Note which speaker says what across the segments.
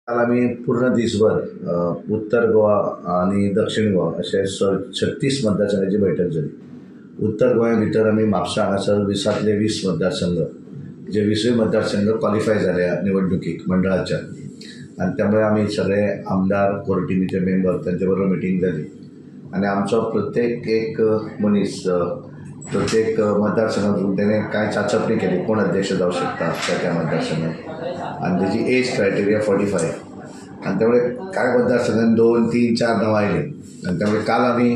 Speaker 1: काल आमी पूर्ण दिसभर उत्तर गोवा आनी दक्षिण गोवा अशे 36 मतदारसंघाची बैठक जाली. उत्तर गोंया भितर आमी म्हापसा हांगासर 20 20 मतदारसंघ जे 20 मतदारसंघ क्वॉलिफाय जाले निवडणुकीक मंडळाच्या, आनी त्यामुळे आमी सगळे आमदार, कोर टिमीचे मेंबर तांचे बरोबर मिटींग जाली आनी आमचो प्रत्येक एक मनीस प्रत्येक मतदारसंघातून त्याने कांय चाचपणी केली कोण अध्यक्ष जावं शकता त्या त्या मतदारसंघात, आनी तेजी एज क्रायटेरिया 45, आनी त्यामुळे कांय मतदारसंघात 2, 3, 4 नांवां आयली. आनी त्यामुळे काल आमी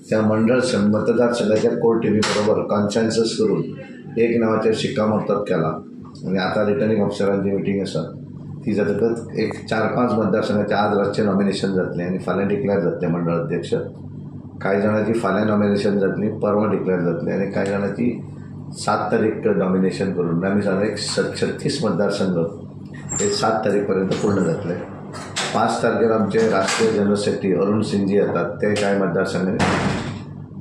Speaker 1: त्या मंडळ मतदारसंघाच्या कोर टिमी बरोबर कॉन्सेन्सस करून एक नांवाचेर शिक्कामोर्तब केला आनी आतां रिटर्निंग ऑफिसरांची मिटींग आसा ती जातकच एक 4-5 मतदारसंघाचें आज रातचें नॉमिनेशन जातलें आनी फाल्यां डिक्लेअर जातलें मंडळ अध्यक्ष. कांय जाणांची फाल्यां नॉमिनेशन जातली, परवां डिक्लेअर जातलें आनी कांय जाणांची 7 तारीख नॉमिनेशन करून आमी सादारण एक 36 मतदारसंघ हे 7 तारीख पर्यंत पूर्ण जातले. 5 तारखेर आमचे राष्ट्रीय जनरल सेक्रेटरी अरुण सिंगजी येतात ते कांय मतदारसंघांनी.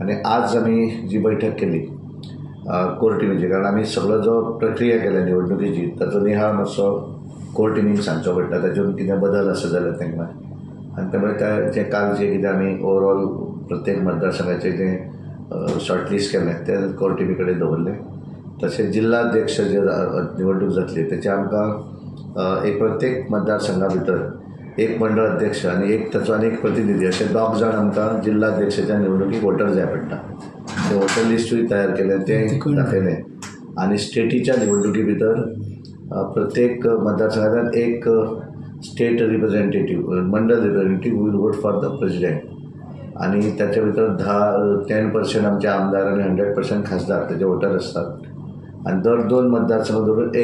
Speaker 1: आनी आज आमी जी बैठक केली कोर टिमीची, कारण आमी सगळो जो प्रक्रिया केल्या निवडणुकीची ताचो निहाळ मातसो कोर टिमीक सांगचो पडटा, तातूंत कितें बदल आसा जाल्यार तांकां. आनी त्यामुळे त्या जे काल जे कितें आमी ओवरऑल प्रत्येक मतदारसंघाचें जें शॉर्टलिस्ट केलें तें कोर टिमी कडेन दवरलें. तशें जिल्हाध्यक्ष जे निवडणूक जातली तेचे आमकां एक प्रत्येक मतदारसंघा भितर एक मंडळ अध्यक्ष आनी एक ताचो आनी एक प्रतिनिधी अशे 2 जाण आमकां जिल्हाध्यक्षाच्या निवडणुकीक वोटर जाय पडटा. ते वोटर लिस्टूय तयार केलें तें दाखयलें. आनी स्टेटीच्या निवडणुकी भितर प्रत्येक मतदारसंघांतल्यान एक स्टेट रिप्रेझेंटेटिव्ह, मंडळ representative will vote for the president. आनी ताच्या भितर 10% आमचे आमदार आनी 100% खासदार ताचे वोटर आसतात. आनी दर 2 मतदारसंघ धरून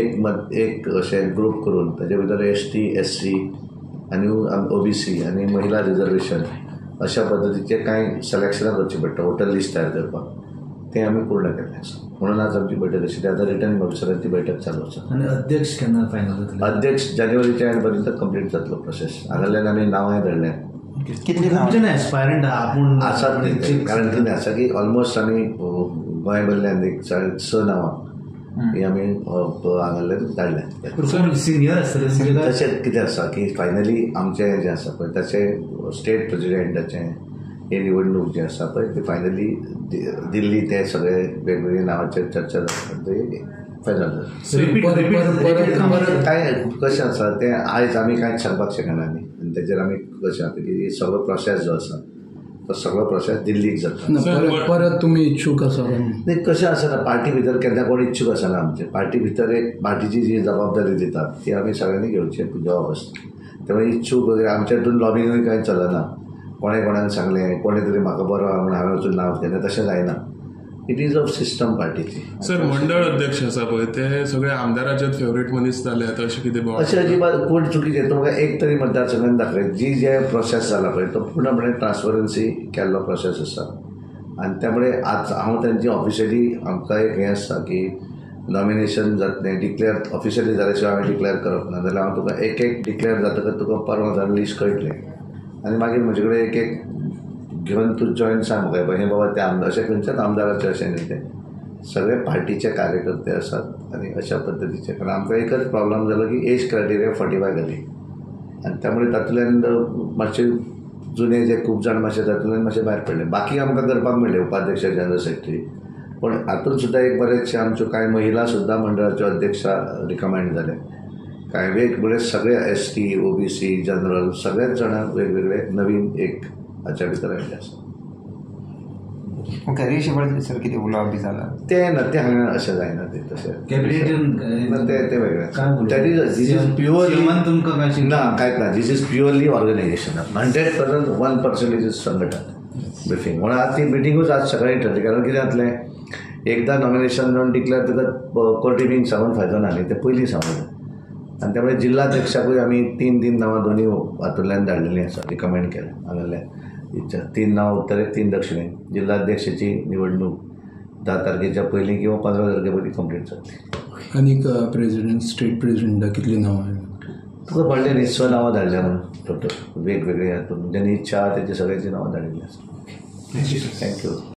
Speaker 1: एक अशें ग्रूप करून ताचे भितर ST, SC आनी OBC आनी महिला रिजर्वेशन अशा पद्दतीचे कांय सिलेक्शनां करचीं पडटा वोटर लिस्ट तयार करपाक, तें आमी पूर्ण केल्लें आसा. म्हणून आज आमची बैठक आशिल्ली. आतां रिटर्निंग ऑफिसरांची बैठक चालू आसा.
Speaker 2: आनी अध्यक्ष केन्ना फायनल जातले?
Speaker 1: अध्यक्ष जानेवारीच्या एंड पर्यंत कंप्लीट जातलो प्रोसेस. हांगासरल्यान आमी नांवांय धाडल्या.
Speaker 2: कितले नांव एस्पायरंट आपूण
Speaker 1: आसात? कारण कितें आसा की ऑलमोस्ट आमी गोंय भरल्यान एक 6 नांवां ही आमी हांगासरल्यान धाडल्या.
Speaker 2: सिनियर आसतले.
Speaker 1: तशें कितें आसा की फायनली आमचें जें आसा पळय तशें स्टेट प्रेजिडेंटाचें हे निवडणूक जी आसा पळय ती फायनली दिल्ली ते सगळे वेगवेगळे नांवाचेर चर्चा जाता ते फायनल जाता. कांय कशें आसा तें आयज आमी कांयच सांगपाक शकना न्ही, आनी तेजेर आमी कशें आसा की सगळो प्रोसेस जो आसा तो सगळो प्रोसेस दिल्लीक जाता.
Speaker 3: परत तुमी इच्छूक आसा?
Speaker 1: न्ही, कशें आसा ना पार्टी भितर केन्ना कोण इच्छूक आसना. आमचे पार्टी भितर एक पार्टीची जी जबाबदारी दितात ती आमी सगळ्यांनी घेवची जबाब आसता. त्यामुळे इच्छूक वगैरे आमच्या हितून लॉबिंगूय कांय चलना. कोणें कोणाक सांगलें कोणें तरी म्हाका बरो आहा म्हूण हांवें वचून नांव केलें तशें जायना. It is of system पार्टीची.
Speaker 4: सर, मंडळ अध्यक्ष आसा पळय ते सगळे आमदाराचे फेवरेट मनीस जाले आतां अशें कितें?
Speaker 1: अशें अजिबात कोण चुकीचें. तुमकां एक तरी मतदारसंघान दाखयलें जी जे प्रोसेस जाला पळय तो पूर्णपणे ट्रान्सपरन्सी केल्लो प्रोसेस आसा. आनी त्यामुळे आज हांव तांची ऑफिशियली आमकां एक हें आसता की नॉमिनेशन जातलें डिक्लेअर ऑफिशियली जाल्या शिवाय हांवें डिक्लेअर करप ना, जाल्यार हांव तुका एक एक डिक्लेअर जातकच तुका परवां लिस्ट कळटलें आनी मागीर म्हजे कडेन एक एक घेवन तूं जॉयन सांग म्हाका हें बाबा ते आमदार अशें खंयच्याच आमदाराचें अशें न्ही, तें सगळे पार्टीचे कार्यकर्ते आसात आनी अशा पद्दतीचे. कारण आमकां एकच प्रॉब्लम जालो की एज क्रायटेरिया 45 घाली आनी त्यामुळे तातूंतल्यान मातशे जुने जे खूब जाण मातशे तातूंतल्यान मातशे भायर पडले. बाकी आमकां करपाक मेळ्ळें उपाध्यक्ष, जनरल सेक्रेटरी, पूण हातूंत सुद्दां एक बरेचशे आमच्यो कांय महिला सुद्दां मंडळाच्यो अध्यक्षा रिकमेंड जाले. कांय वेगवेगळे सगळे ST, OBC, general सगळ्याच जाणांक वेगवेगळे नवीन एक हाच्या भितर आयिल्लें आसा.
Speaker 5: ओके, रेश सर कितें उलोवप बी जालां
Speaker 1: तें ना, तें हांगा अशें जायना तें तशें कॅबिनेट तें वेगळें. That is this is purely ना कांयच ना. This is purely organisation. 100% 1% is संघटन ब्रिफींग. म्हणून आज ती मिटिंगूच आज सकाळी ठरली. कारण कितें जातलें एकदां नॉमिनेशन जावन डिक्लेअर जातकच कोर टिमीक सांगून फायदो ना न्ही, तें पयलीं सांगून. आनी त्यामुळे जिल्हाध्यक्षाकूय आमी 3-3 नांवां दोनी हातूंतल्यान धाडलेलीं आसा, रिकमेंड केलें हांगासरल्यान. 3 नांवां उत्तरेक, 3 दक्षिणेक. जिल्हाध्यक्षाची निवडणूक 10 तारखेच्या पयलीं किंवा 15 तारखे पयलीं कंप्लीट जातली.
Speaker 3: आनीक प्रेजिडेंट, स्टेट प्रेजिडेंटाक कितलीं नांवां?
Speaker 1: तुका पडलें न्ही 6 नांवां धाडल्या म्हणून टोटल वेगवेगळे हातून ज्यांनी इच्छा तेची सगळ्यांची नांवां धाडिल्लीं आसा. Thank you.